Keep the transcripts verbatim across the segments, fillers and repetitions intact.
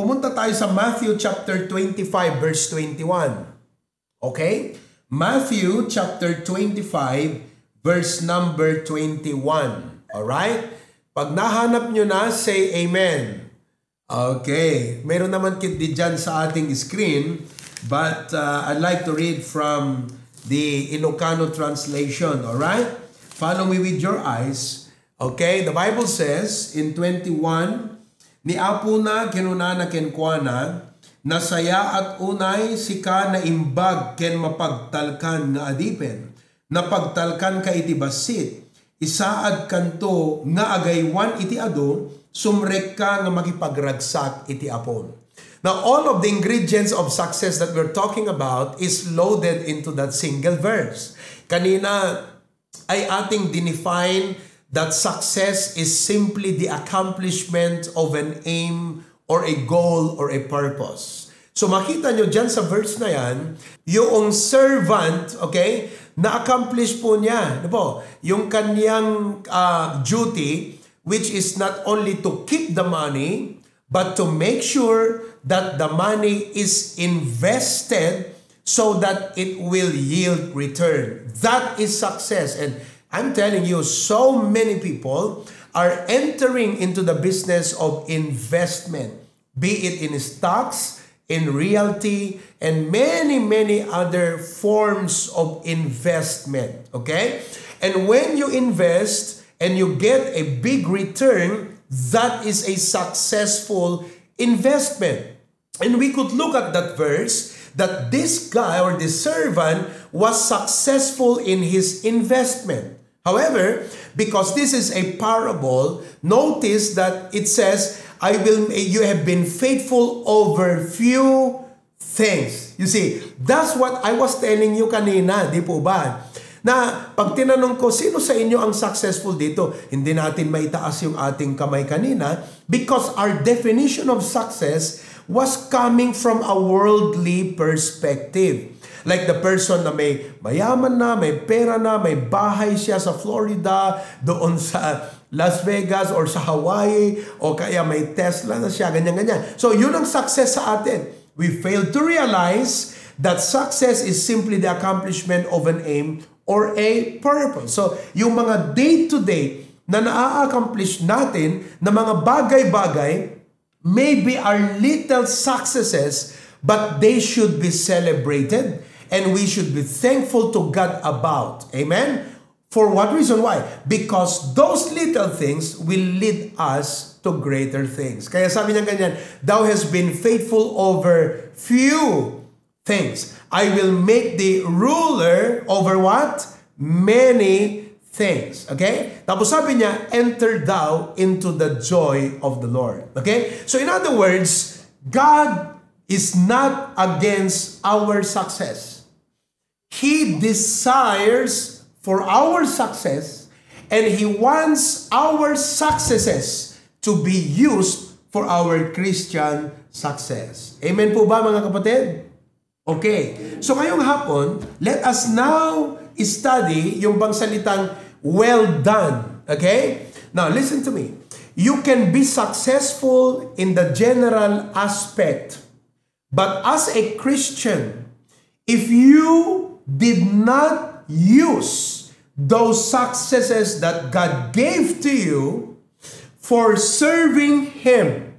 Pumunta tayo sa Matthew chapter twenty-five, verse twenty-one. Okay? Matthew chapter twenty-five, verse number twenty-one. Alright? Pag nahanap nyo na, say amen. Okay. Meron naman kit di dyan sa ating screen, but uh, I'd like to read from the Ilocano translation. Alright? Follow me with your eyes. Okay? The Bible says in twenty-one, ni apona kinunana kenkuana, "Nasayaat unay sika naimbag ken mapagtalkan nga adipen. Napagtalkanka iti bassit, isaadkanto nga agaywan iti adu, sumrekka nga makipagragsak iti Apom." Now, all of the ingredients of success that we're talking about is loaded into that single verse. Kanina, ay ating dinefine that success is simply the accomplishment of an aim or a goal or a purpose. So makita nyo dyan sa verse na yan, yung servant, okay, na-accomplish po niya. Ano po? Yung kanyang uh, duty, which is not only to keep the money, but to make sure that the money is invested so that it will yield return. That is success. And I'm telling you, so many people are entering into the business of investment, be it in stocks, in realty, and many, many other forms of investment. Okay? And when you invest and you get a big return, that is a successful investment. And we could look at that verse that this guy or this servant was successful in his investment. However, because this is a parable, notice that it says, "I will, you have been faithful over few things." You see, that's what I was telling you kanina, di po ba? Na pag tinanong ko, "Sino sa inyo ang successful dito?" Hindi natin maitaas yung ating kamay kanina because our definition of success was coming from a worldly perspective. Like the person na may mayaman na, may pera na, may bahay siya sa Florida, doon sa Las Vegas or sa Hawaii, o kaya may Tesla na siya, ganyan-ganyan. So, yun ang success sa atin. We fail to realize that success is simply the accomplishment of an aim or a purpose. So, yung mga day-to-day na naa-accomplish natin na mga bagay-bagay, maybe are little successes, but they should be celebrated and we should be thankful to God about. Amen? For what reason? Why? Because those little things will lead us to greater things. Kaya sabi niya ganyan, "Thou hast been faithful over few things. I will make thee ruler over what? Many things." Okay? Tapos sabi niya, "Enter thou into the joy of the Lord." Okay? So in other words, God is not against our success. He desires for our success and He wants our successes to be used for our Christian success. Amen po ba, mga kapatid? Okay. So ngayong hapon, let us now study yung bang salitang "well done." Okay? Now, listen to me. You can be successful in the general aspect, but as a Christian, if you did not use those successes that God gave to you for serving Him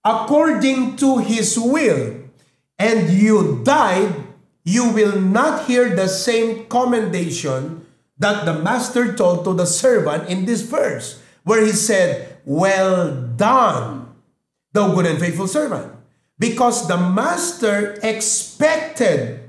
according to His will, and you died, you will not hear the same commendation that the master told to the servant in this verse, where he said, "Well done, thou good and faithful servant." Because the master expected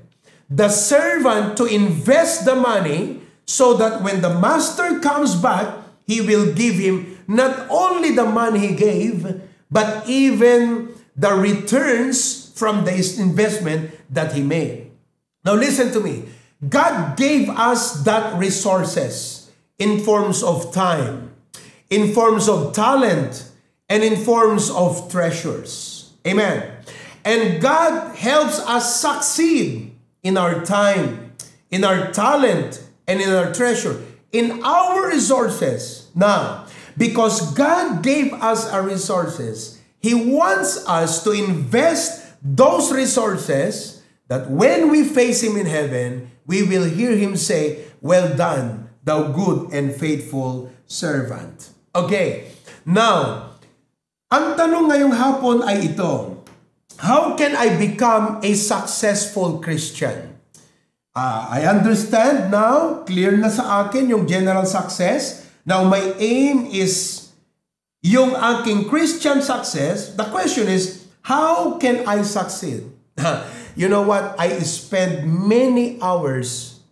the servant to invest the money so that when the master comes back, he will give him not only the money he gave, but even the returns from the investment that he made. Now listen to me. God gave us that resources in forms of time, in forms of talent, and in forms of treasures. Amen. And God helps us succeed in our time, in our talent, and in our treasure, in our resources. Now, because God gave us our resources, He wants us to invest those resources that when we face Him in heaven, we will hear Him say, "Well done, thou good and faithful servant." Okay. Now, ang tanong ngayong hapon ay ito, how can I become a successful Christian? Ah, I understand now, clear na sa akin yung general success. Now, my aim is yung aking Christian success. The question is, how can I succeed? You know what? I spend many hours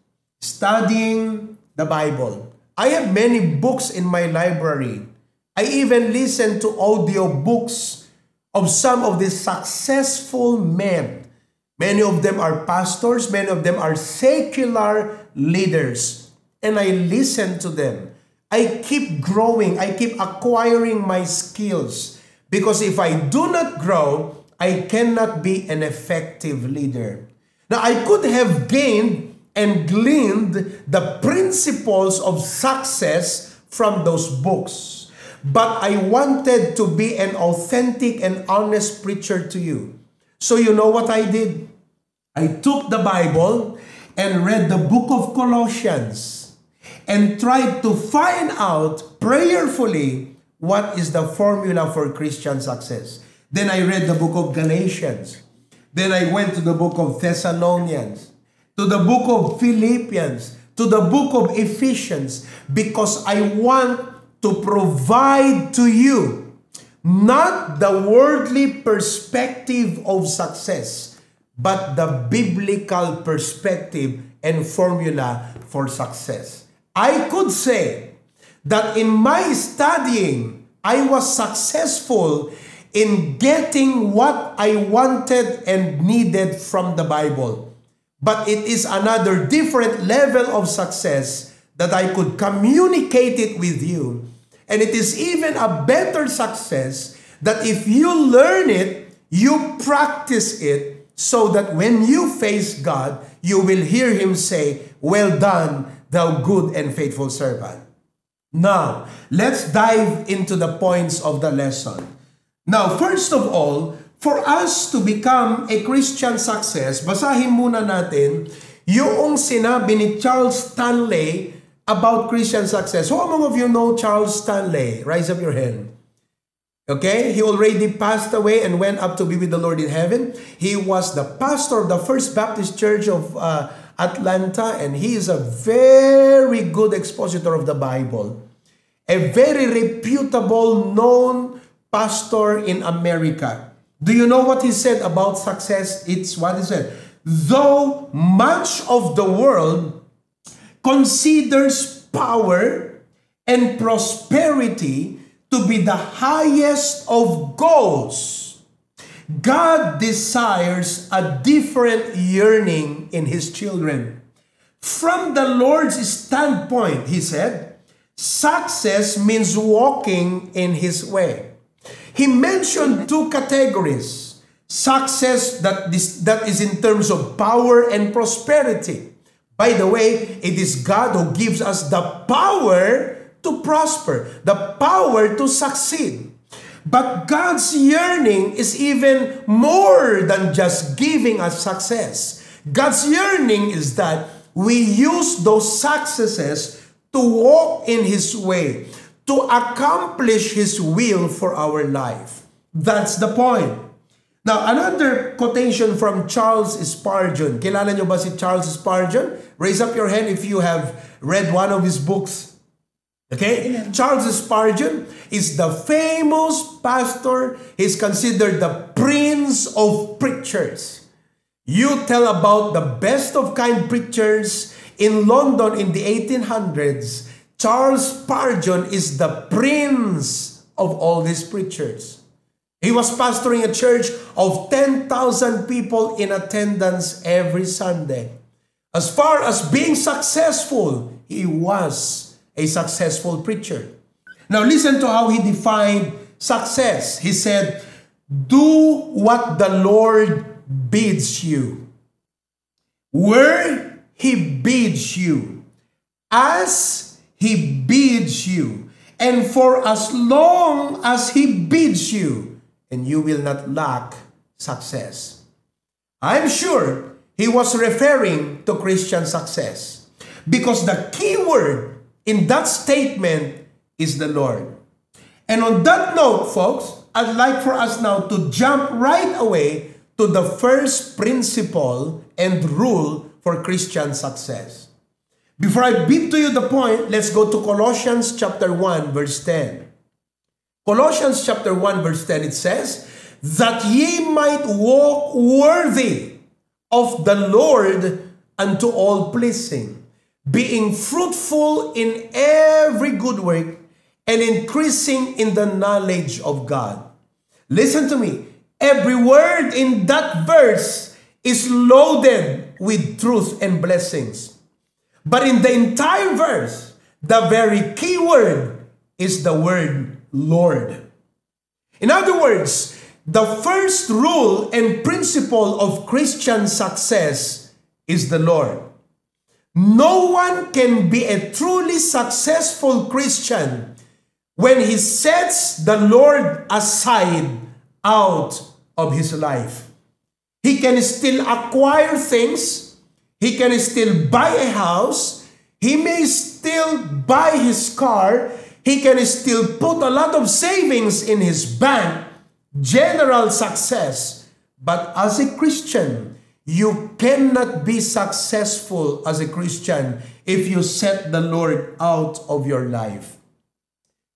studying the Bible. I have many books in my library. I even listen to audiobooks of some of the successful men. Many of them are pastors, many of them are secular leaders. And I listen to them. I keep growing, I keep acquiring my skills. Because if I do not grow, I cannot be an effective leader. Now, I could have gained and gleaned the principles of success from those books, but I wanted to be an authentic and honest preacher to you. So, you know what I did? I took the Bible and read the book of Colossians and tried to find out prayerfully what is the formula for Christian success. Then I read the book of Galatians. Then I went to the book of Thessalonians, to the book of Philippians, to the book of Ephesians, because I want to provide to you not the worldly perspective of success, but the biblical perspective and formula for success. I could say that in my studying, I was successful in getting what I wanted and needed from the Bible. But it is another different level of success that I could communicate it with you. And it is even a better success that if you learn it, you practice it, so that when you face God, you will hear Him say, "Well done, thou good and faithful servant." Now, let's dive into the points of the lesson. Now, first of all, for us to become a Christian success, basahin muna natin yung sinabi ni Charles Stanley about Christian success. Who among of you know Charles Stanley? Raise up your hand. Okay, he already passed away and went up to be with the Lord in heaven. He was the pastor of the First Baptist Church of uh, Atlanta, and he is a very good expositor of the Bible, a very reputable, known pastor in America. Do you know what he said about success? It's what he said. Though much of the world considers power and prosperity to be the highest of goals, God desires a different yearning in His children. From the Lord's standpoint, he said, success means walking in His way. He mentioned two categories: success that is, that is in terms of power and prosperity. By the way, it is God who gives us the power to prosper, the power to succeed. But God's yearning is even more than just giving us success. God's yearning is that we use those successes to walk in His way, to accomplish His will for our life. That's the point. Now, another quotation from Charles Spurgeon. Kilala nyo ba si Charles Spurgeon? Raise up your hand if you have read one of his books. Okay? Charles Spurgeon is the famous pastor. He's considered the prince of preachers. You tell about the best of kind preachers in London in the eighteen hundreds. Charles Spurgeon is the prince of all these preachers. He was pastoring a church of ten thousand people in attendance every Sunday. As far as being successful, he was a successful preacher. Now, listen to how he defined success. He said, "Do what the Lord bids you, where He bids you, as He bids you, and for as long as He bids you, and you will not lack success. I'm sure he was referring to Christian success, because the key word in that statement is the Lord. And on that note, folks, I'd like for us now to jump right away to the first principle and rule for Christian success. Before I beat to you the point, let's go to Colossians chapter one, verse ten. Colossians chapter one, verse ten, it says, "That ye might walk worthy of the Lord unto all pleasing, being fruitful in every good work and increasing in the knowledge of God." Listen to me. Every word in that verse is loaded with truth and blessings. But in the entire verse, the very key word is the word Lord. In other words, the first rule and principle of Christian success is the Lord. No one can be a truly successful Christian when he sets the Lord aside out of his life. He can still acquire things. He can still buy a house. He may still buy his car. He can still put a lot of savings in his bank, general success. But as a Christian, you cannot be successful as a Christian if you set the Lord out of your life.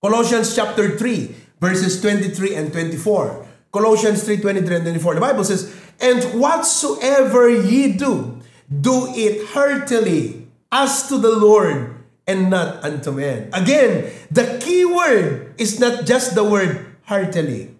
Colossians chapter three, verses twenty-three and twenty-four. Colossians three twenty-three and twenty-four. The Bible says, "And whatsoever ye do, do it heartily, as to the Lord, and not unto men." Again, the key word is not just the word heartily.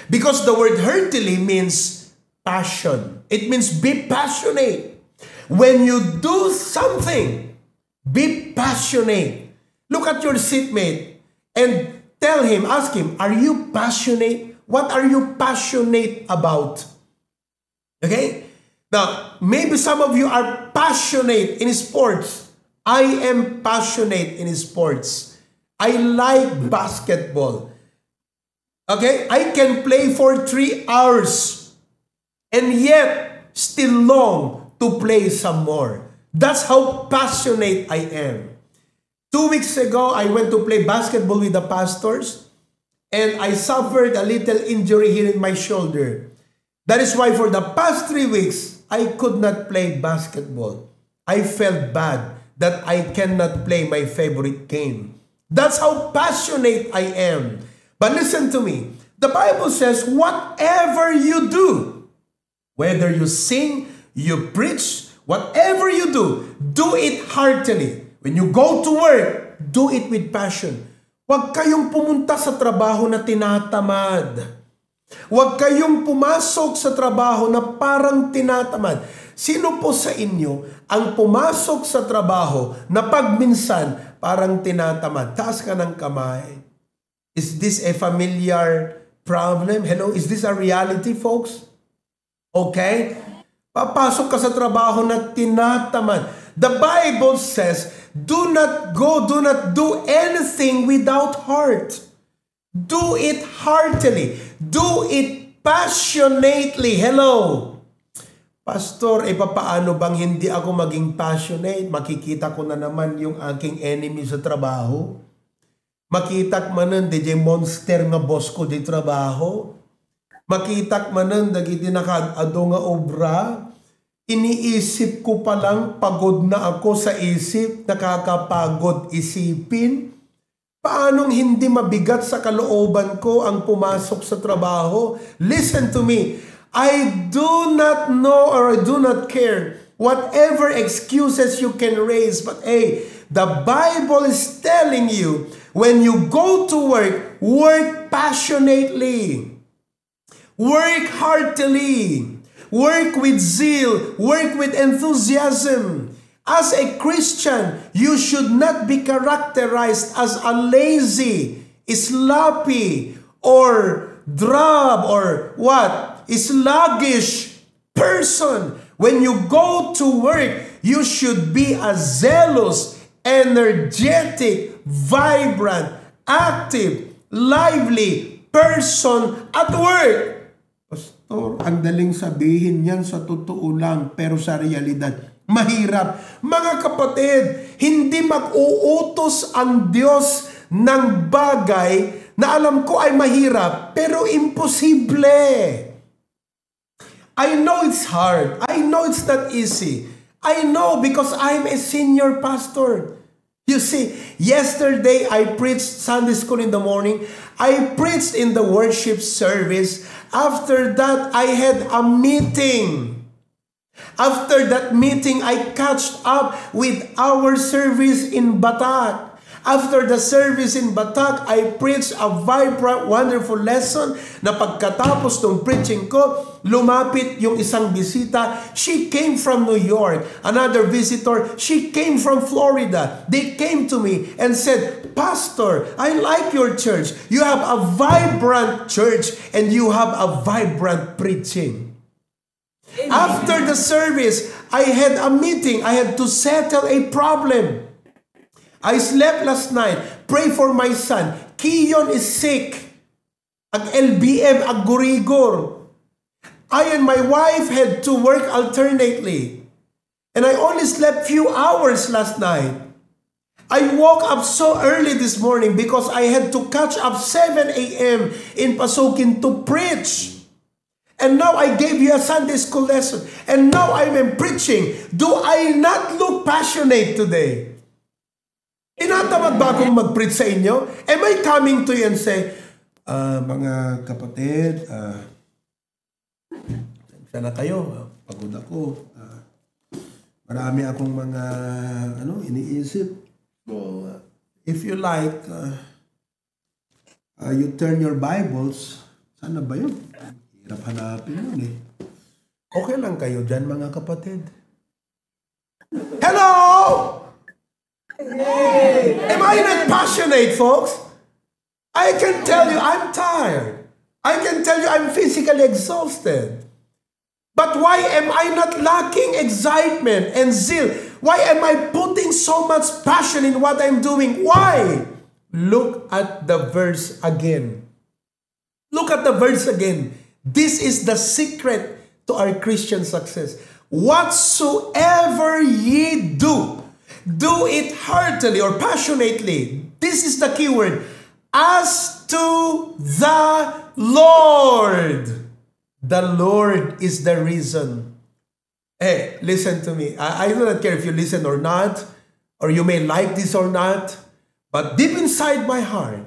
Because the word heartily means passion. It means be passionate. When you do something, be passionate. Look at your seatmate and tell him, ask him, "Are you passionate? What are you passionate about?" Okay? Now, maybe some of you are passionate in sports. I am passionate in sports. I like basketball. Okay? I can play for three hours and yet still long to play some more. That's how passionate I am. Two weeks ago, I went to play basketball with the pastors, and I suffered a little injury here in my shoulder. That is why for the past three weeks, I could not play basketball. I felt bad that I cannot play my favorite game. That's how passionate I am. But listen to me. The Bible says, "Whatever you do, whether you sing, you preach, whatever you do, do it heartily." When you go to work, do it with passion. Huwag kayong pumunta sa trabaho na tinatamad. Huwag kayong pumasok sa trabaho na parang tinatamad. Sino po sa inyo ang pumasok sa trabaho na pagminsan parang tinatamad? Taas ka ng kamay. Is this a familiar problem? Hello, is this a reality, folks? Okay? Papasok ka sa trabaho na tinatamad. The Bible says, "Do not go, do not do anything without heart. Do it heartily. Do it passionately." Hello? "Pastor, e papaano bang hindi ako maging passionate? Makikita ko na naman yung aking enemy sa trabaho. Makitak manen diay monster nga boss ko diay trabaho. Makitak manen dagiti nakaad-adu nga obra. Iniisip ko pa lang, pagod na ako sa isip, nakakapagod isipin. Paanong hindi mabigat sa kalooban ko ang pumasok sa trabaho?" Listen to me. I do not know or I do not care whatever excuses you can raise, but hey, the Bible is telling you, when you go to work, work passionately. Work heartily. Work with zeal. Work with enthusiasm. As a Christian, you should not be characterized as a lazy, sloppy, or drab, or what? Sluggish person. When you go to work, you should be a zealous, energetic, vibrant, active, lively person at work. Pastor, ang daling sabihin yan sa totoo lang, pero sa realidad, mahirap. Mga kapatid, hindi mag-uutos ang Diyos ng bagay na alam ko ay mahirap, pero imposible. I know it's hard. I know it's not easy. I know because I'm a senior pastor. You see, yesterday I preached Sunday school in the morning. I preached in the worship service. After that, I had a meeting. After that meeting, I catched up with our service in Batac. After the service in Batac, I preached a vibrant, wonderful lesson na pagkatapos ng preaching ko, lumapit yung isang bisita. She came from New York. Another visitor, she came from Florida. They came to me and said, "Pastor, I like your church. You have a vibrant church and you have a vibrant preaching." After the service, I had a meeting. I had to settle a problem. I slept last night. Pray for my son. Kiyon is sick. Ag-L B M, aggurigor. I and my wife had to work alternately. And I only slept few hours last night. I woke up so early this morning because I had to catch up seven a m in Pasukin to preach. And now I gave you a Sunday school lesson. And now I'm preaching. Do I not look passionate today? Tinatamad ba akong mag-preach sa inyo? Am I coming to you and say, "Ah, mga kapatid, ah, sana kayo, ah, pagod ako. Ah, marami akong mga, ano, iniisip." So, ah, if you like, ah, ah, you turn your Bibles. Sana ba yun? Hirap hanapin yun eh. Okay lang kayo dyan, mga kapatid? Hello? Am I not passionate, folks? I can tell you I'm tired. I can tell you I'm physically exhausted. But why am I not lacking excitement and zeal? Why am I putting so much passion in what I'm doing? Why? Look at the verse again. Look at the verse again. This is the secret to our Christian success. "Whatsoever ye do, do it heartily or passionately." This is the key word. "As to the Lord." The Lord is the reason. Hey, listen to me. I, I do not care if you listen or not, or you may like this or not, but deep inside my heart,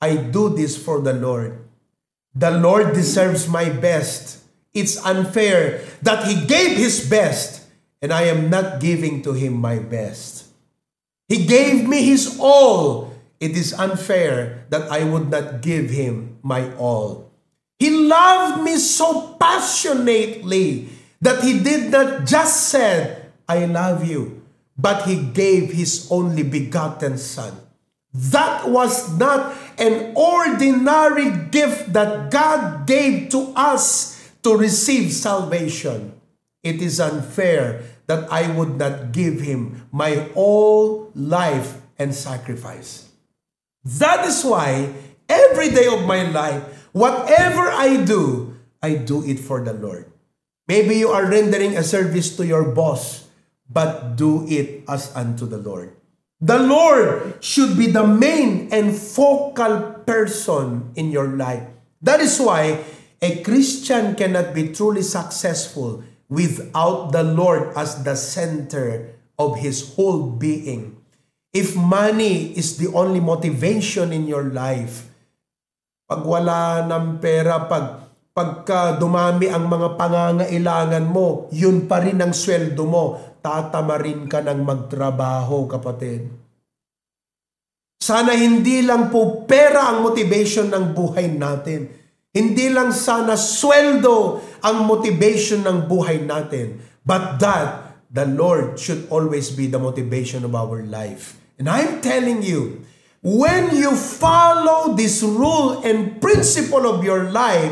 I do this for the Lord. The Lord deserves my best. It's unfair that He gave His best, and I am not giving to Him my best. He gave me His all. It is unfair that I would not give Him my all. He loved me so passionately that He did not just said, "I love you," but He gave His only begotten Son. That was not an ordinary gift that God gave to us to receive salvation. It is unfair that I would not give Him my all life and sacrifice. That is why every day of my life, whatever I do, I do it for the Lord. Maybe you are rendering a service to your boss, but do it as unto the Lord. The Lord should be the main and focal person in your life. That is why a Christian cannot be truly successful without the Lord as the center of his whole being. If money is the only motivation in your life, pag wala ng pera, pag, pagka dumami ang mga pangangailangan mo, yun pa rin ang sweldo mo, tatamarin ka ng magtrabaho, kapatid. Sana hindi lang po pera ang motivation ng buhay natin. Hindi lang sana sweldo ang motivation ng buhay natin. But that, the Lord should always be the motivation of our life. And I'm telling you, when you follow this rule and principle of your life,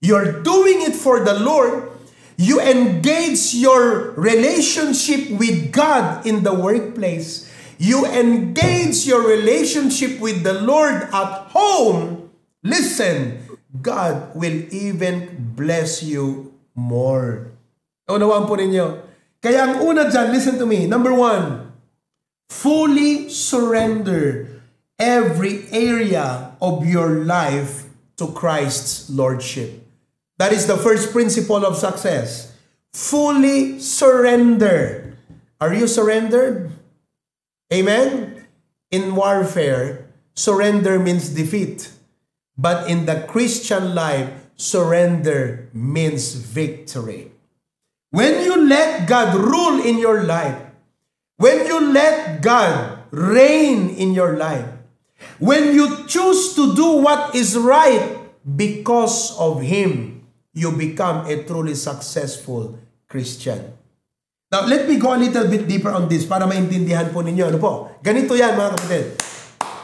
you're doing it for the Lord. You engage your relationship with God in the workplace. You engage your relationship with the Lord at home. Listen, God will even bless you more. Naunawaan po ninyo? Kaya ang una dyan, listen to me. Number one, fully surrender every area of your life to Christ's Lordship. That is the first principle of success. Fully surrender. Are you surrendered? Amen? In warfare, surrender means defeat. But in the Christian life, surrender means victory. When you let God rule in your life, when you let God reign in your life, when you choose to do what is right because of Him, you become a truly successful Christian. Now, let me go a little bit deeper on this para maintindihan po ninyo. Ano po? Ganito yan, mga kapatid.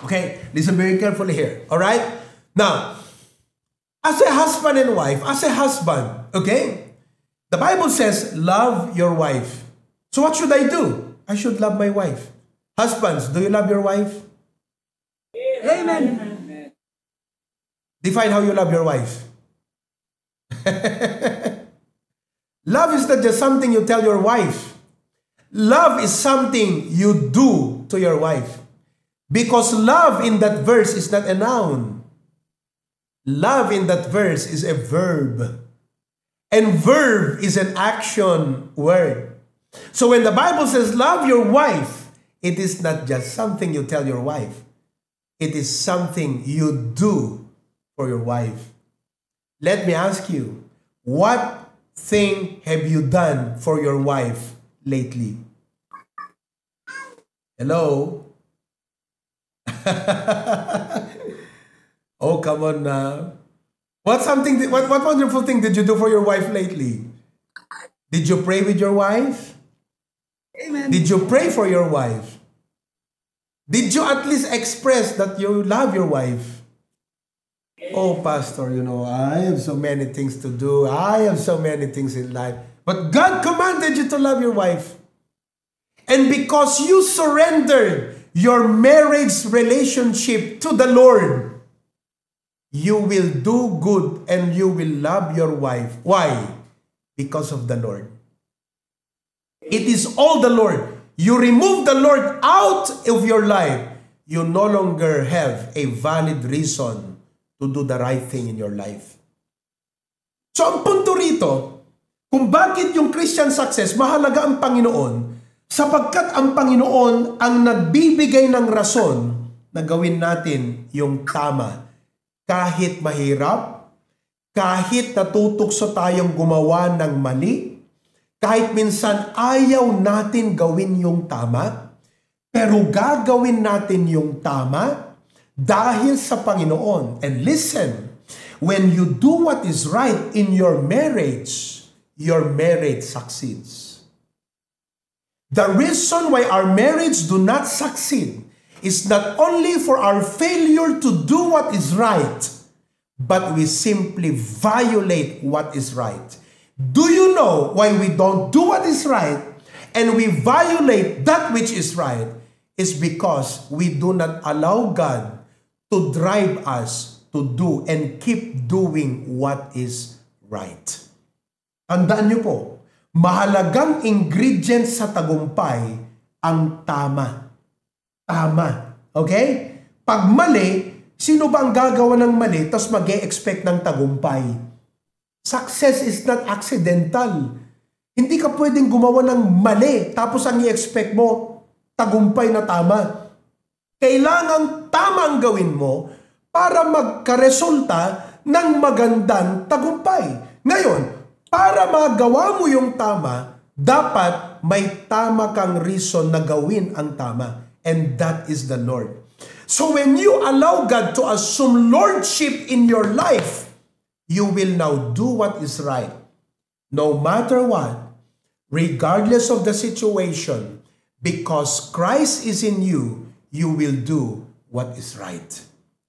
Okay? Listen very carefully here. Alright? Now, as a husband and wife, as a husband, okay? The Bible says, "Love your wife." So what should I do? I should love my wife. Husbands, do you love your wife? Amen. Define how you love your wife. Love is not just something you tell your wife. Love is something you do to your wife. Because love in that verse is not a noun. Love in that verse is a verb. And verb is an action word. So when the Bible says, "Love your wife," it is not just something you tell your wife. It is something you do for your wife. Let me ask you, what thing have you done for your wife lately? Hello? Oh, come on now. What something, what, what wonderful thing did you do for your wife lately? Did you pray with your wife? Amen. Did you pray for your wife? Did you at least express that you love your wife? "Oh, Pastor, you know, I have so many things to do. I have so many things in life." But God commanded you to love your wife. And because you surrendered your marriage relationship to the Lord, you will do good and you will love your wife. Why? Because of the Lord. It is all the Lord. You remove the Lord out of your life, you no longer have a valid reason to do the right thing in your life. So, ang punto rito, kung bakit yung Christian success, mahalaga ang Panginoon, sapagkat ang Panginoon ang nagbibigay ng rason na gawin natin yung tama. Kahit mahirap, kahit natutukso tayong gumawa ng mali, kahit minsan ayaw natin gawin yung tama, pero gagawin natin yung tama dahil sa Panginoon. And listen, when you do what is right in your marriage, your marriage succeeds. The reason why our marriage do not succeed is not only for our failure to do what is right, but we simply violate what is right. Do you know why we don't do what is right and we violate that which is right? Is because we do not allow God to drive us to do and keep doing what is right. Tandaan niyo po, mahalagang ingredient sa tagumpay ang tama. Tama. Okay? Pag mali, sino ba ang gagawa ng mali tapos mag expect ng tagumpay? Success is not accidental. Hindi ka pwedeng gumawa ng mali tapos ang i-expect mo, tagumpay na tama. Kailangang tama ang gawin mo para magkaresulta ng magandang tagumpay. Ngayon, para magawa mo yung tama, dapat may tama kang reason na gawin ang tama. And that is the Lord. So when you allow God to assume lordship in your life, you will now do what is right. No matter what, regardless of the situation, because Christ is in you, you will do what is right.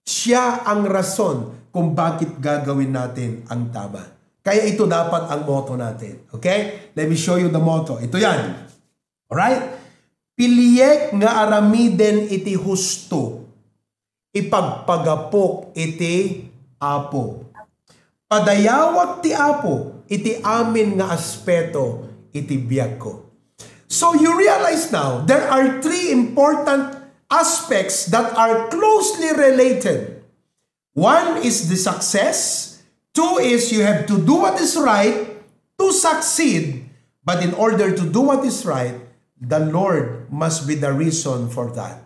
Siya ang rason kung bakit gagawin natin ang tama. Kaya ito dapat ang motto natin. Okay? Let me show you the motto. Ito yan. Alright? Piliek nga aramiden iti husto, ipagpagapok iti Apo. Padayawak ti Apo iti amin nga aspeto iti biagko. So you realize now, there are three important aspects that are closely related. One is the success. Two is you have to do what is right to succeed. But in order to do what is right, the Lord must be the reason for that.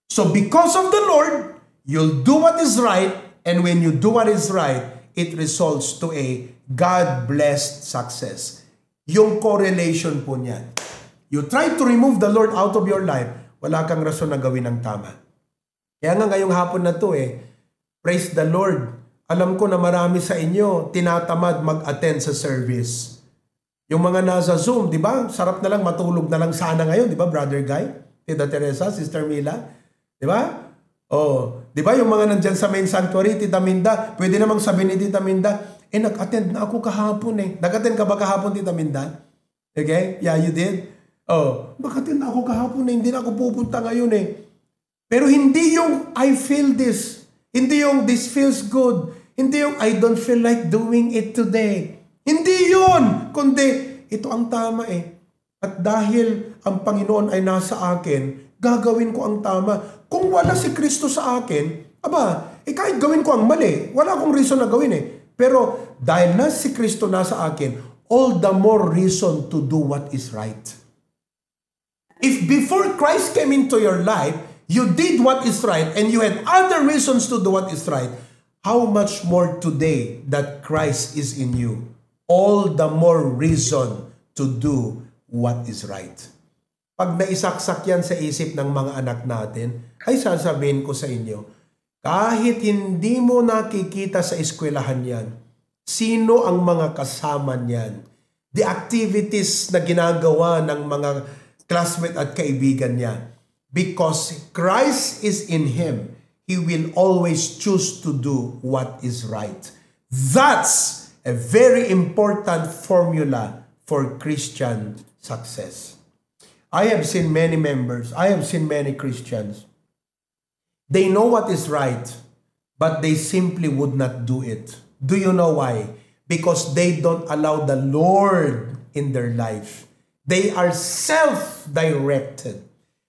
So because of the Lord, you'll do what is right. And when you do what is right, it results to a God-blessed success. Yung correlation po niyan. You try to remove the Lord out of your life, wala kang rason na gawin ang tama. Kaya nga ngayong hapon na to eh, praise the Lord. Alam ko na marami sa inyo tinatamad mag-attend sa service. Yung mga nasa Zoom, di ba? Sarap na lang, matulog na lang sana ngayon, di ba, Brother Guy? Tita Teresa, Sister Mila? Di ba? Oh, di ba yung mga nandyan sa main sanctuary, Tita Minda, pwede namang sabi ni Tita Minda, eh, nag-attend na ako kahapon eh. Nag-attend ka ba kahapon, Tita Minda? Okay? Yeah, you did? Oh, nag-attend na ako kahapon eh. Hindi na ako pupunta ngayon eh. Pero hindi yung, "I feel this." Hindi yung, "This feels good." Hindi yung, "I don't feel like doing it today." Hindi yun. Kundi, "Ito ang tama eh. At dahil ang Panginoon ay nasa akin, gagawin ko ang tama." Kung wala si Kristo sa akin, aba, eh kahit gawin ko ang mali, wala akong reason na gawin eh. Pero dahil na si Kristo nasa akin, all the more reason to do what is right. If before Christ came into your life, you did what is right and you had other reasons to do what is right, how much more today that Christ is in you? All the more reason to do what is right. Pag naisaksak yan sa isip ng mga anak natin, ay sasabihin ko sa inyo, kahit hindi mo nakikita sa eskwelahan yan, sino ang mga kasama niyan, the activities na ginagawa ng mga classmate at kaibigan niya. Because Christ is in him, he will always choose to do what is right. That's a very important formula for Christian success. I have seen many members, I have seen many Christians. They know what is right, but they simply would not do it. Do you know why? Because they don't allow the Lord in their life. They are self-directed.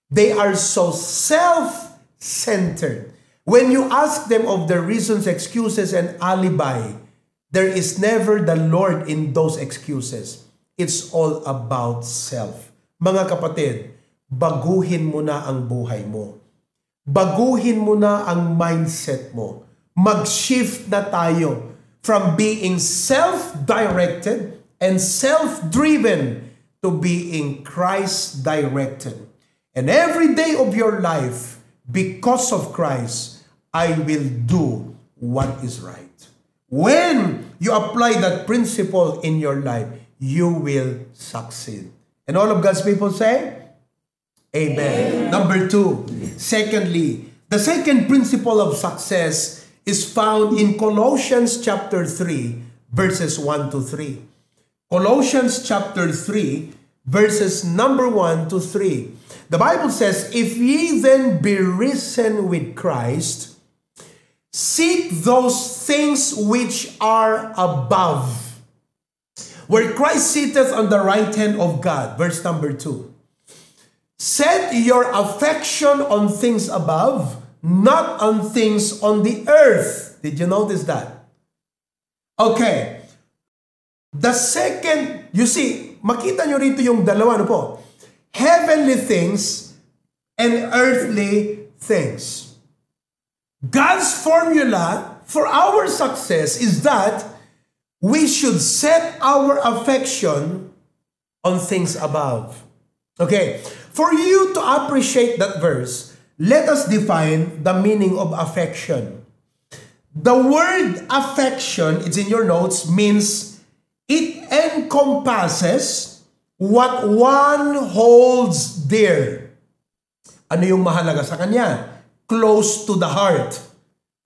They are so self-centered. When you ask them of their reasons, excuses, and alibi, there is never the Lord in those excuses. It's all about self. Mga kapatid, baguhin mo na ang buhay mo. Baguhin mo na ang mindset mo. Mag-shift na tayo from being self-directed and self-driven to being Christ-directed. And every day of your life, because of Christ, I will do what is right. When you apply that principle in your life, you will succeed. And all of God's people say, Amen. Number two, secondly, the second principle of success is found in Colossians chapter three, verses one to three. Colossians chapter three, verses number one to three. The Bible says, "If ye then be risen with Christ, seek those things which are above, where Christ sitteth on the right hand of God." Verse number two. "Set your affection on things above, not on things on the earth." Did you notice that? Okay. The second, you see, makita nyo rito yung dalawa, ano po? Heavenly things and earthly things. God's formula for our success is that we should set our affection on things above. Okay, for you to appreciate that verse, let us define the meaning of affection. The word affection, it's in your notes, means it encompasses what one holds dear. Ano yung mahalaga sa kanya? Close to the heart.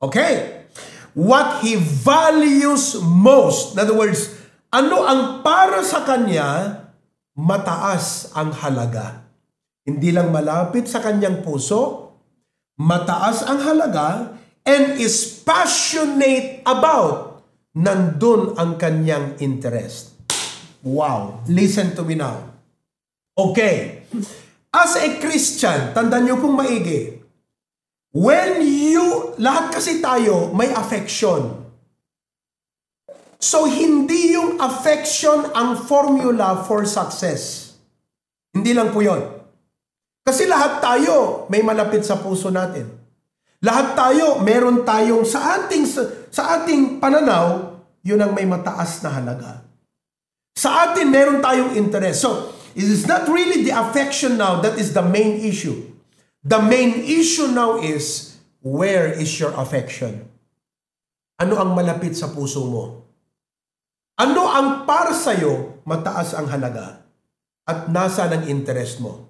Okay? What he values most. In other words, ano ang para sa kanya mataas ang halaga? Hindi lang malapit sa kanyang puso, mataas ang halaga, and is passionate about, nandun ang kanyang interest. Wow. Listen to me now. Okay. As a Christian, tandaan niyo pong maigi, when you, lahat kasi tayo may affection. So, hindi yung affection ang formula for success. Hindi lang po yun. Kasi lahat tayo may malapit sa puso natin. Lahat tayo, meron tayong sa ating, sa, sa ating pananaw, yun ang may mataas na halaga. Sa atin, meron tayong interest. So, it is not really the affection now that is the main issue. The main issue now is, where is your affection? Ano ang malapit sa puso mo? Ano ang para sa'yo mataas ang halaga? At nasaan ang interest mo?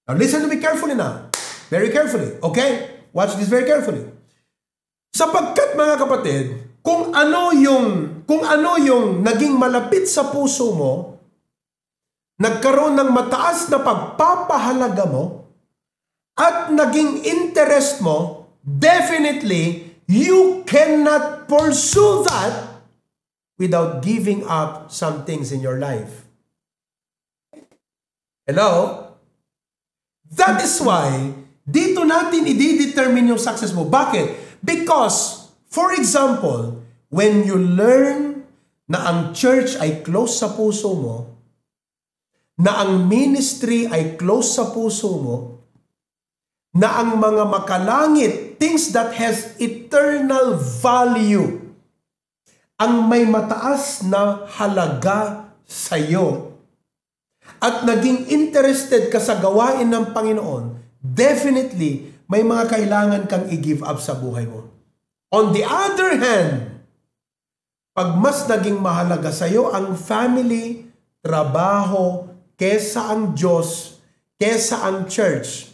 Now listen to me carefully now. Very carefully. Okay? Watch this very carefully. Sapagkat, mga kapatid, kung ano yung, kung ano yung naging malapit sa puso mo, nagkaroon ng mataas na pagpapahalaga mo, at naging interest mo, definitely, you cannot pursue that without giving up some things in your life. Hello? That is why, dito natin i-determine yung success mo. Bakit? Because, for example, when you learn na ang church ay close sa puso mo, na ang ministry ay close sa puso mo, na ang mga makalangit, things that has eternal value, ang may mataas na halaga sa'yo, at naging interested ka sa gawain ng Panginoon, definitely, may mga kailangan kang i-give up sa buhay mo. On the other hand, pag mas naging mahalaga sa'yo ang family, trabaho, kesa ang Diyos, kesa ang church,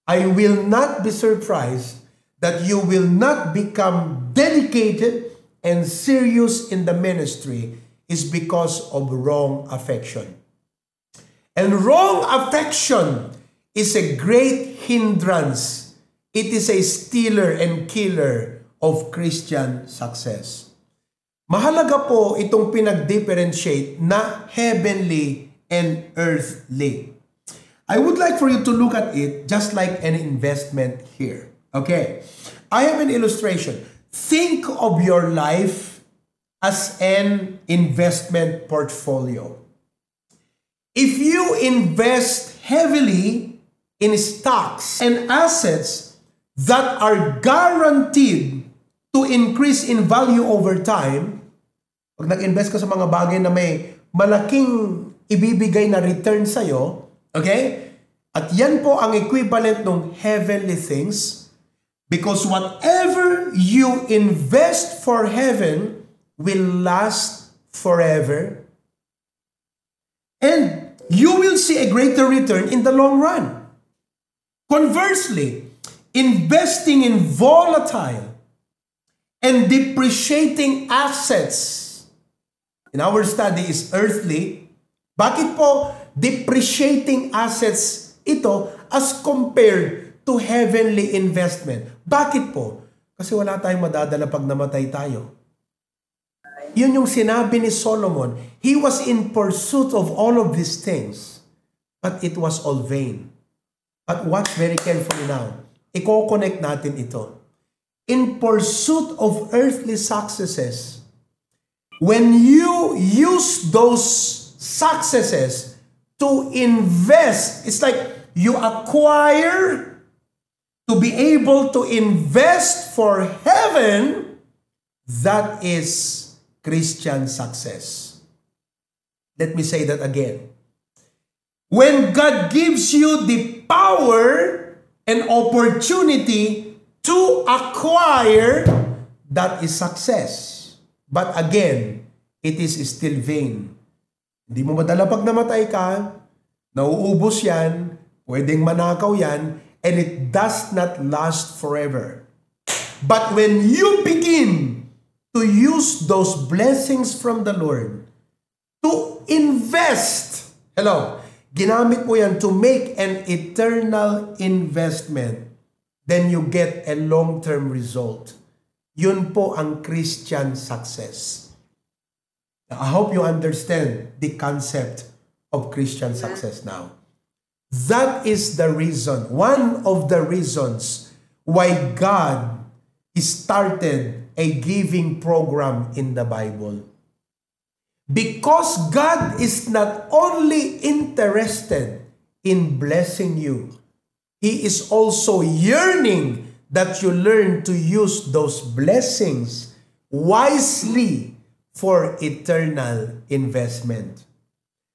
I will not be surprised that you will not become dedicated and serious in the ministry is because of wrong affection. And wrong affection is a great hindrance. It is a stealer and killer of Christian success. Mahalaga po itong pinag-differentiate na heavenly and earthly. I would like for you to look at it just like an investment here. Okay. I have an illustration. Think of your life as an investment portfolio. If you invest heavily in stocks and assets that are guaranteed to increase in value over time, pag nag-invest ka sa mga bagay na may malaking ibibigay na return sa'yo, okay? At yan po ang equivalent ng heavenly things, because whatever you invest for heaven will last forever, and you will see a greater return in the long run. Conversely, investing in volatile and depreciating assets in our study is earthly. Bakit po depreciating assets ito as compared to heavenly investment? Bakit po? Kasi wala tayong madadala pag namatay tayo. Yun yung sinabi ni Solomon. He was in pursuit of all of these things, but it was all vain. But watch very carefully now. Iko-connect natin ito. In pursuit of earthly successes, when you use those successes to invest, it's like you acquire to be able to invest for heaven. That is Christian success. Let me say that again. When God gives you the power and opportunity to acquire, that is success. But again, it is still vain. Hindi mo madala pag namatay ka, nauubos yan, pwedeng manakaw yan, and it does not last forever. But when you begin to use those blessings from the Lord to invest, hello, ginamit mo yan to make an eternal investment. then you get a long-term result. Yun po ang Christian success. Now, I hope you understand the concept of Christian success now. That is the reason, one of the reasons why God started a giving program in the Bible. Because God is not only interested in blessing you, He is also yearning that you learn to use those blessings wisely for eternal investment.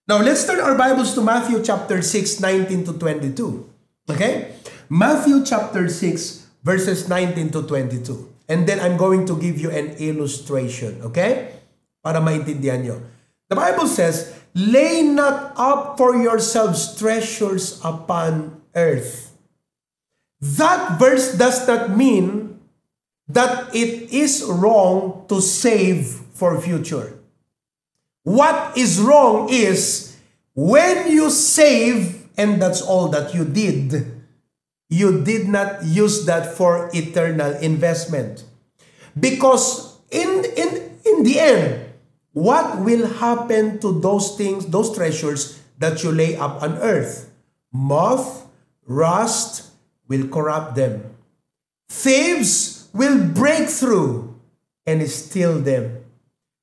Now, let's turn our Bibles to Matthew chapter six, nineteen to twenty-two. Okay? Matthew chapter six, verses nineteen to twenty-two. And then I'm going to give you an illustration, okay? Para maintindihan nyo. The Bible says, "Lay not up for yourselves treasures upon earth." That verse does not mean that it is wrong to save for future. What is wrong is when you save and that's all that you did, you did not use that for eternal investment. Because in, in, in the end, what will happen to those things, those treasures that you lay up on earth? Moth, rust will corrupt them. Thieves will break through and steal them.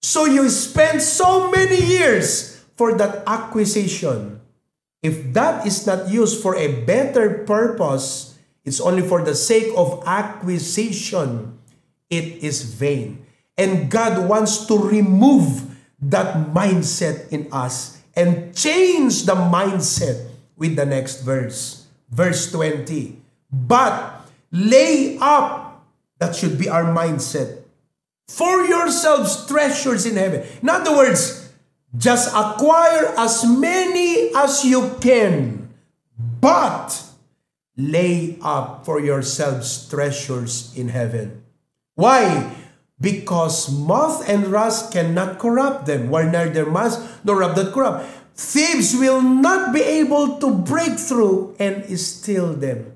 So you spend so many years for that acquisition. If that is not used for a better purpose, it's only for the sake of acquisition, it is vain. And God wants to remove that mindset in us and change the mindset with the next verse. Verse twenty. "But lay up," that should be our mindset, "for yourselves treasures in heaven." In other words, just acquire as many as you can, but lay up for yourselves treasures in heaven. Why? Because moth and rust cannot corrupt them, while neither moth nor rust doth corrupt. Thieves will not be able to break through and steal them.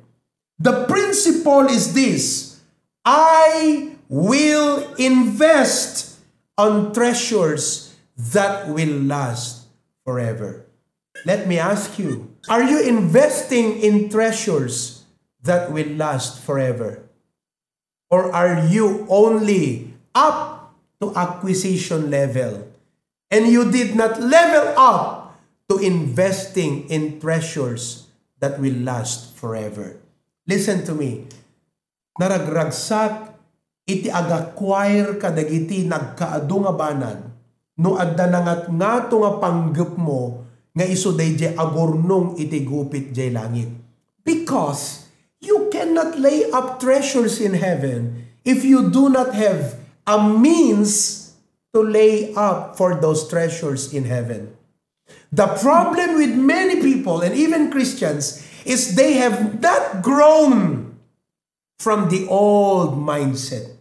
The principle is this: I will invest on treasures that will last forever. Let me ask you, are you investing in treasures that will last forever? Or are you only up to acquisition level and you did not level up to investing in treasures that will last forever? Listen to me. Naragragsak iti ag-acquire kadagiti nagkaadu nga banag no adda nangatngato nga panggepmo nga isu daydiay agurnong iti gupit jay langit. Because you cannot lay up treasures in heaven if you do not have a means to lay up for those treasures in heaven. The problem with many people and even Christians is they have not grown from the old mindset.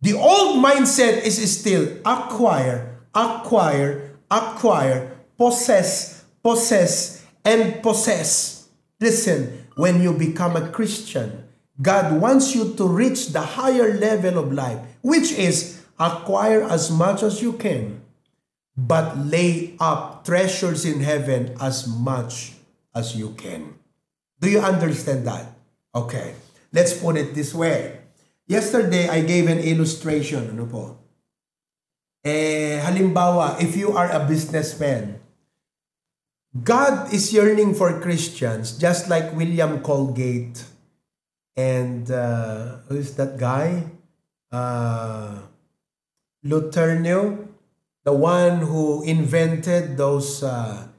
The old mindset is still acquire, acquire, acquire, possess, possess, and possess. Listen, when you become a Christian, God wants you to reach the higher level of life, which is acquire as much as you can, but lay up treasures in heaven as much as you can. Do you understand that? Okay. Let's put it this way. Yesterday, I gave an illustration. Ano po? Eh, halimbawa, if you are a businessman, God is yearning for Christians just like William Colgate and, uh, who is that guy? Uh, Luternio, the one who invented those, uh,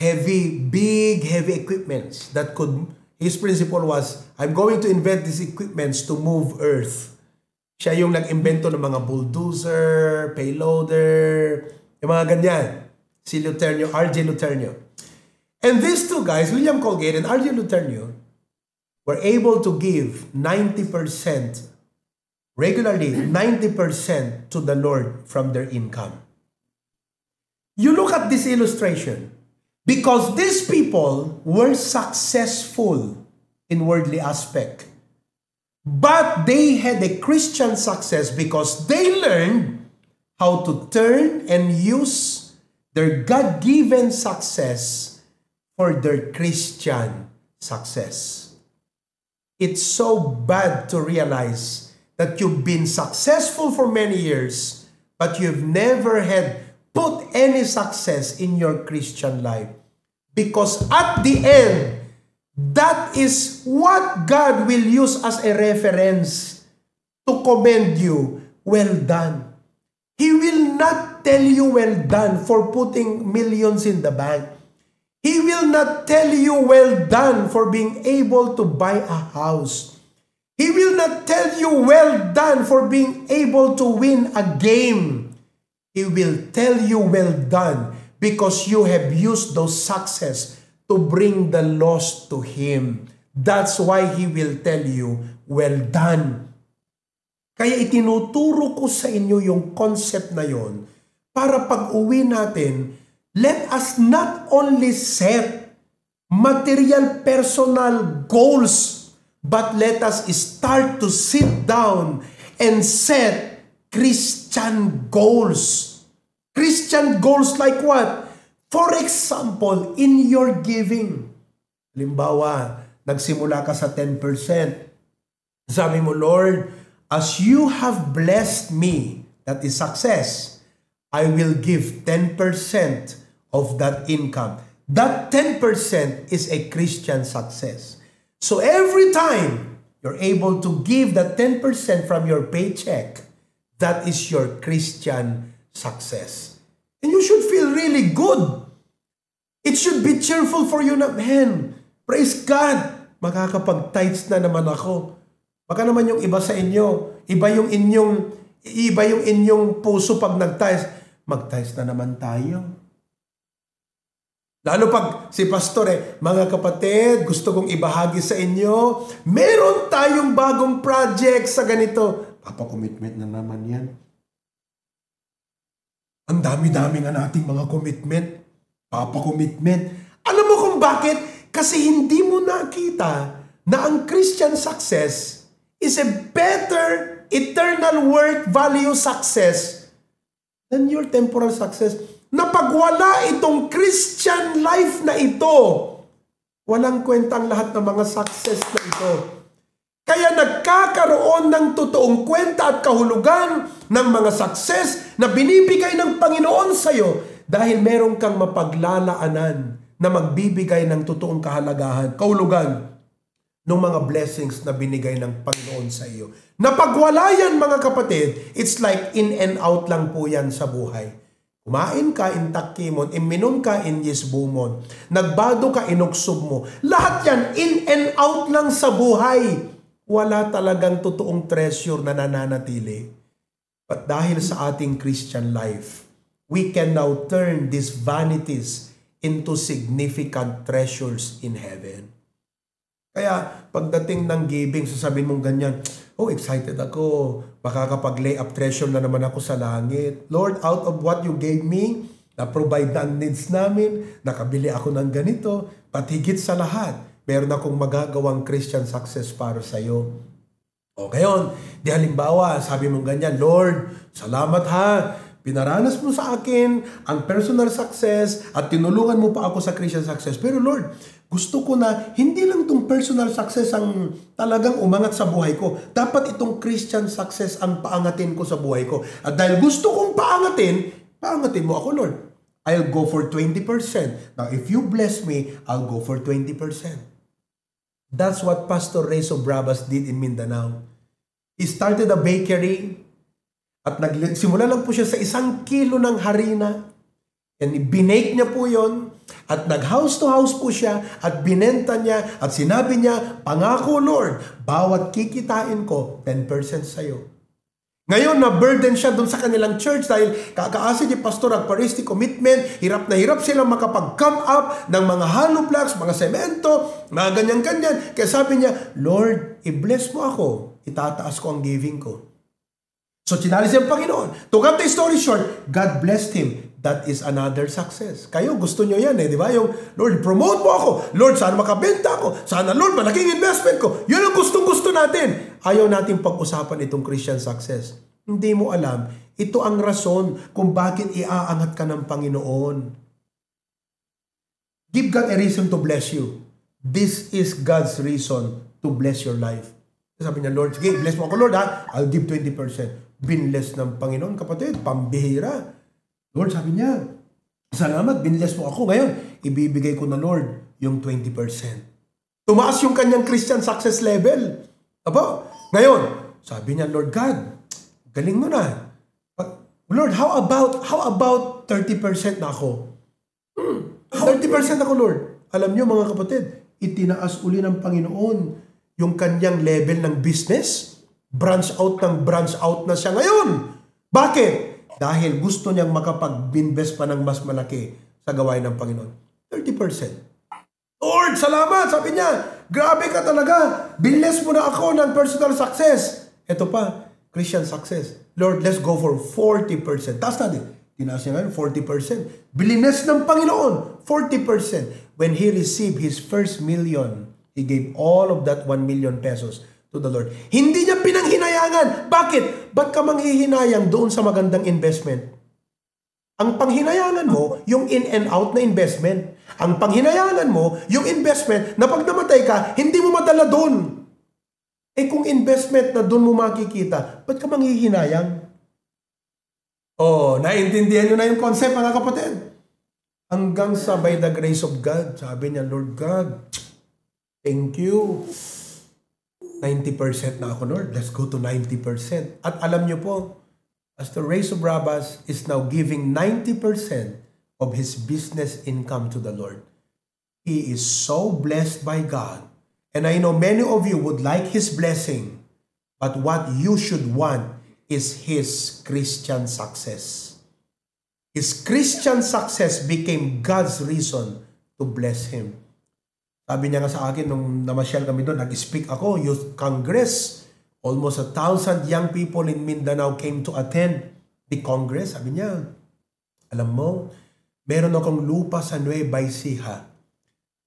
heavy, big, heavy equipments that could, his principle was, "I'm going to invent these equipments to move earth." Siya yung nag-imbento ng mga bulldozer, payloader, yung mga ganyan. Si Luternio, R J Luternio. And these two guys, William Colgate and R J Luternio, were able to give ninety percent regularly, ninety percent to the Lord from their income. You look at this illustration, because these people were successful in worldly aspect. But they had a Christian success because they learned how to turn and use their God-given success for their Christian success. It's so bad to realize that you've been successful for many years, but you've never had put any success in your Christian life. Because at the end, that is what God will use as a reference to commend you. "Well done." He will not tell you, "Well done for putting millions in the bank." He will not tell you, "Well done for being able to buy a house." He will not tell you, "Well done for being able to win a game." He will tell you, "Well done," because you have used those success to bring the lost to Him. That's why He will tell you, "Well done." Kaya itinuturo ko sa inyo yung concept na yon para pag-uwi natin, let us not only set material personal goals, but let us start to sit down and set Christian goals. Christian goals like what? For example, in your giving. Halimbawa, nagsimula ka sa ten percent. Sabi mo, "Lord, as you have blessed me," that is success, "I will give ten percent of that income." That ten percent is a Christian success. So every time you're able to give that ten percent from your paycheck, that is your Christian success. And you should feel really good. It should be cheerful for you na, "Man, praise God, makakapag-tithes na naman ako." Baka naman yung iba sa inyo, iba yung inyong, iba yung inyong puso pag nag-tithes. "Mag-tithes na naman tayo." Lalo pag si pastor eh, "Mga kapatid, gusto kong ibahagi sa inyo, meron tayong bagong project sa ganito." Papa-commitment na naman yan. Ang dami-dami nga nating mga commitment. Papa-commitment. Alam mo kung bakit? Kasi hindi mo nakita na ang Christian success is a better eternal worth value success than your temporal success. Napagwala itong Christian life na ito. Walang kwenta ang lahat ng mga success na ito. Kaya nagkakaroon ng totoong kwenta at kahulugan ng mga success na binibigay ng Panginoon sa iyo dahil meron kang mapaglalaanan na magbibigay ng totoong kahalagahan, kahulugan ng mga blessings na binigay ng Panginoon sa iyo. Napagwala yan, mga kapatid, it's like in and out lang po yan sa buhay. Kumain ka, intakkimon, imminum ka, inyisbumon. Nagbado ka, inuksog mo. Lahat yan, in and out lang sa buhay. Wala talagang totoong treasure na nananatili. But dahil sa ating Christian life, we can now turn these vanities into significant treasures in heaven. Kaya pagdating ng giving, sasabihin mong ganyan, "Oh, excited ako. Makakapag-lay up treasure na naman ako sa langit. Lord, out of what you gave me, na-provide na ang needs namin, nakabili ako ng ganito, pati higit sa lahat, meron akong magagawang Christian success para sa'yo." O ngayon, di halimbawa, sabi mong ganyan, "Lord, salamat ha. Pinaranas mo sa akin ang personal success at tinulungan mo pa ako sa Christian success. Pero Lord, gusto ko na hindi lang tong personal success ang talagang umangat sa buhay ko. Dapat itong Christian success ang paangatin ko sa buhay ko. At dahil gusto kong paangatin, paangatin mo ako, Lord. I'll go for twenty percent. Now, if you bless me, I'll go for twenty percent." That's what Pastor Rey Sobrabas did in Mindanao. He started a bakery at nagsimula lang po siya sa isang kilo ng harina. And binake niya po yon at nag-house to house po siya at binenta niya at sinabi niya, "Pangako, Lord, bawat kikitain ko, ten percent sa'yo." Ngayon, na-burden siya doon sa kanilang church dahil kakaasi ni Pastor agpares ti commitment, hirap na hirap sila makapag-come up ng mga hollow blocks, mga semento, mga ganyan-ganyan. Kaya sabi niya, "Lord, i-bless mo ako, itataas ko ang giving ko." So, tinalis niya ang Panginoon. To cut the story short, God blessed him. That is another success. Kayo, gusto nyo yan eh, di ba? Yung, "Lord, promote mo ako. Lord, sana makabenta ako. Sana, Lord, malaking investment ko." Yun ang gustong-gusto natin. Ayaw natin pag-usapan itong Christian success. Hindi mo alam, ito ang rason kung bakit iaangat ka ng Panginoon. Give God a reason to bless you. This is God's reason to bless your life. Sabi niya, "Lord, sige, bless mo ako, Lord, ha? I'll give twenty percent." Binless ng Panginoon, kapatid, pambihira. Lord, sabi niya, "Salamat, binless mo ako. Ngayon, ibibigay ko na, Lord, yung twenty percent." Tumaas yung kanyang Christian success level. Apo, ngayon, sabi niya, "Lord God, galing mo na. But, Lord, how about, how about thirty percent na ako?" Hmm. "Thirty percent ako, Lord." Alam niyo, mga kapatid, itinaas uli ng Panginoon yung kanyang level ng business. Branch out ng branch out na siya ngayon. Bakit? Dahil gusto niyang makapag-invest pa ng mas malaki sa gawain ng Panginoon. Thirty percent. "Lord, salamat," sabi niya. "Grabe ka talaga. Binless mo na ako ng personal success." Ito pa, Christian success. "Lord, let's go for forty percent." Taas na din. Tinaas niya ngayon, forty percent. Bless ng Panginoon, forty percent. When he received his first million, he gave all of that one million pesos to the Lord. Hindi niya pinanghinayangan. Bakit? Ba't ka manghihinayang doon sa magandang investment? Ang panghinayangan mo, yung in and out na investment. Ang panghinayangan mo, yung investment na pag namatay ka, hindi mo madala doon. Eh, kung investment na doon mo makikita, ba't ka manghihinayang? Oh, naintindihan nyo na yung concept, mga kapatid? Hanggang sa, by the grace of God, sabi niya, "Lord God, thank you. Ninety percent na ako, Lord. Let's go to ninety percent." At alam niyo po, Pastor Ray Subrabas is now giving ninety percent of his business income to the Lord. He is so blessed by God. And I know many of you would like his blessing, but what you should want is his Christian success. His Christian success became God's reason to bless him. Sabi niya nga sa akin nung namasyal kami doon, nag-speak ako, Youth Congress. Almost a thousand young people in Mindanao came to attend the Congress. Sabi niya, "Alam mo, meron akong lupa sa Nueva Ecija.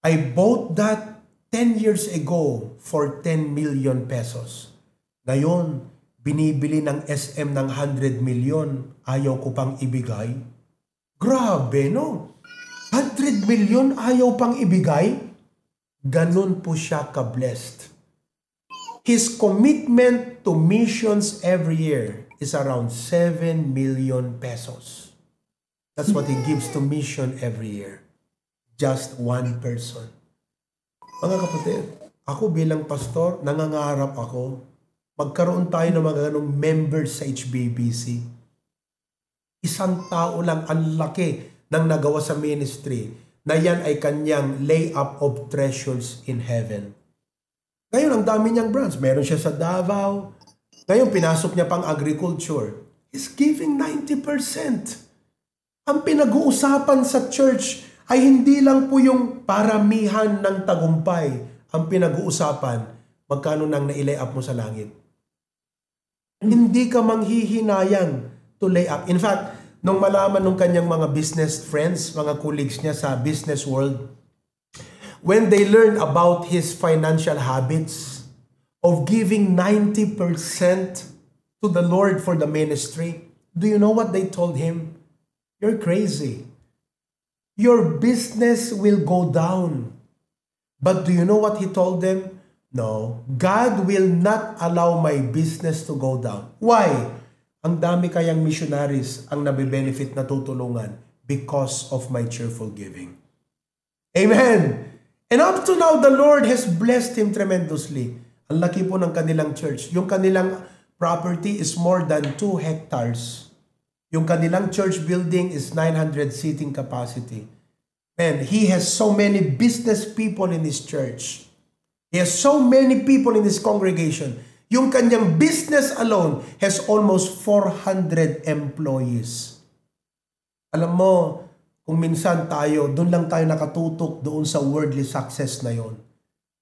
I bought that ten years ago for ten million pesos. Ngayon, binibili ng S M ng hundred million, ayaw ko pang ibigay." Grabe, no? Hundred million ayaw pang ibigay? Ganun po siya ka-blessed. His commitment to missions every year is around seven million pesos. That's what he gives to mission every year. Just one person. Mga kapatid, ako bilang pastor, nangangarap ako, magkaroon tayo ng mga ganong members sa H B B C. Isang tao lang, ang laki ng nagawa sa ministry, na yan ay kanyang lay up of treasures in heaven. Ngayon, ang dami niyang branch. Meron siya sa Davao. Ngayon, pinasok niya pang agriculture. He's giving ninety percent. Ang pinag-uusapan sa church ay hindi lang po yung paramihan ng tagumpay. Ang pinag-uusapan, magkano nang nailay up mo sa langit. Hindi ka manghihinayang to lay up. In fact, nung malaman nung kanyang mga business friends, mga colleagues niya sa business world, when they learn about his financial habits of giving ninety percent to the Lord for the ministry, do you know what they told him? "You're crazy. Your business will go down." But do you know what he told them? "No, God will not allow my business to go down." Why? Ang dami kayang missionaries ang nabe-benefit, natutulungan because of my cheerful giving. Amen. And up to now, the Lord has blessed him tremendously. Ang laki po ng kanilang church. Yung kanilang property is more than two hectares. Yung kanilang church building is nine hundred seating capacity. Man, he has so many business people in his church. He has so many people in his congregation. Yung kanyang business alone has almost four hundred employees. Alam mo, kung minsan tayo, doon lang tayo nakatutok doon sa worldly success na yon.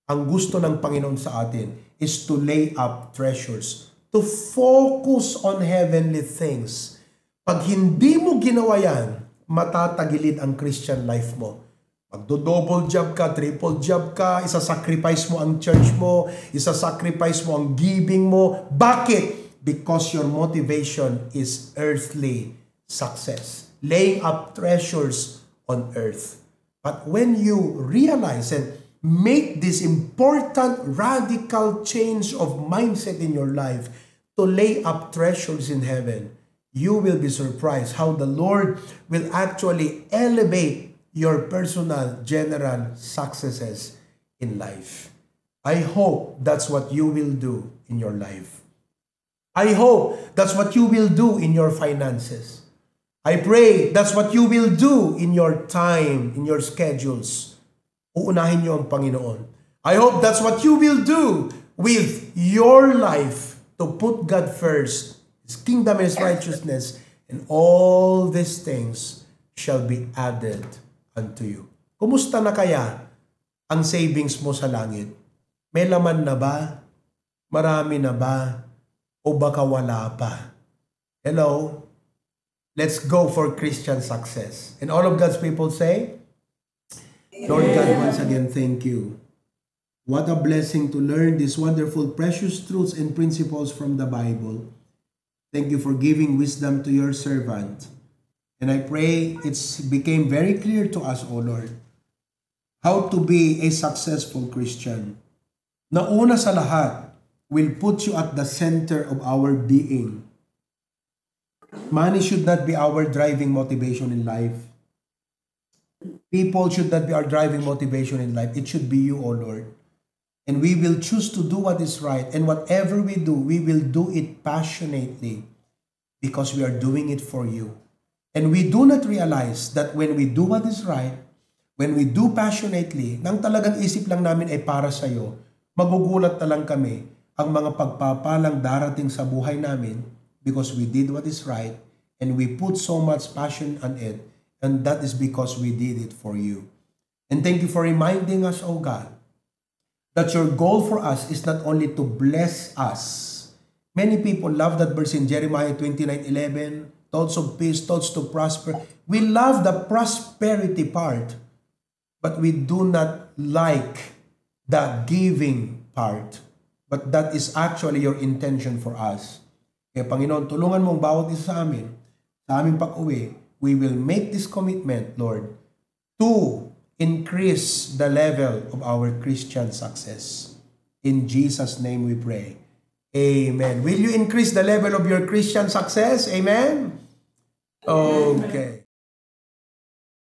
Ang gusto ng Panginoon sa atin is to lay up treasures, to focus on heavenly things. Pag hindi mo ginawa yan, matatagilid ang Christian life mo. Magdo-double job ka, triple job ka, isa-sacrifice mo ang church mo, isa-sacrifice mo ang giving mo. Bakit? Because your motivation is earthly success, laying up treasures on earth. But when you realize and make this important radical change of mindset in your life to lay up treasures in heaven, you will be surprised how the Lord will actually elevate your personal general successes in life. I hope that's what you will do in your life. I hope that's what you will do in your finances. I pray that's what you will do in your time, in your schedules. Uunahin niyo ang Panginoon. I hope that's what you will do with your life, to put God first, His kingdom and His righteousness, and all these things shall be added unto you. Kumusta na kaya ang savings mo sa langit? May laman na ba? Marami na ba? O baka wala pa? Hello? Let's go for Christian success. And all of God's people say, Lord God, once again, thank you. What a blessing to learn these wonderful, precious truths and principles from the Bible. Thank you for giving wisdom to your servant. And I pray it's became very clear to us, O Lord, how to be a successful Christian. Na una sa lahat, will put you at the center of our being. Money should not be our driving motivation in life. People should not be our driving motivation in life. It should be you, O Lord. And we will choose to do what is right. And whatever we do, we will do it passionately because we are doing it for you. And we do not realize that when we do what is right, when we do passionately, nang talagang isip lang namin ay para sa'yo, magugulat na lang kami ang mga pagpapalang darating sa buhay namin because we did what is right and we put so much passion on it, and that is because we did it for you. And thank you for reminding us, O God, that your goal for us is not only to bless us. Many people love that verse in Jeremiah twenty-nine eleven, thoughts of peace, thoughts to prosper. We love the prosperity part, but we do not like the giving part. But that is actually your intention for us. Kaya Panginoon, tulungan mo ang bawat isa sa amin, sa aming pag-uwi, we will make this commitment, Lord, to increase the level of our Christian success. In Jesus' name we pray. Amen. Will you increase the level of your Christian success? Amen? Okay.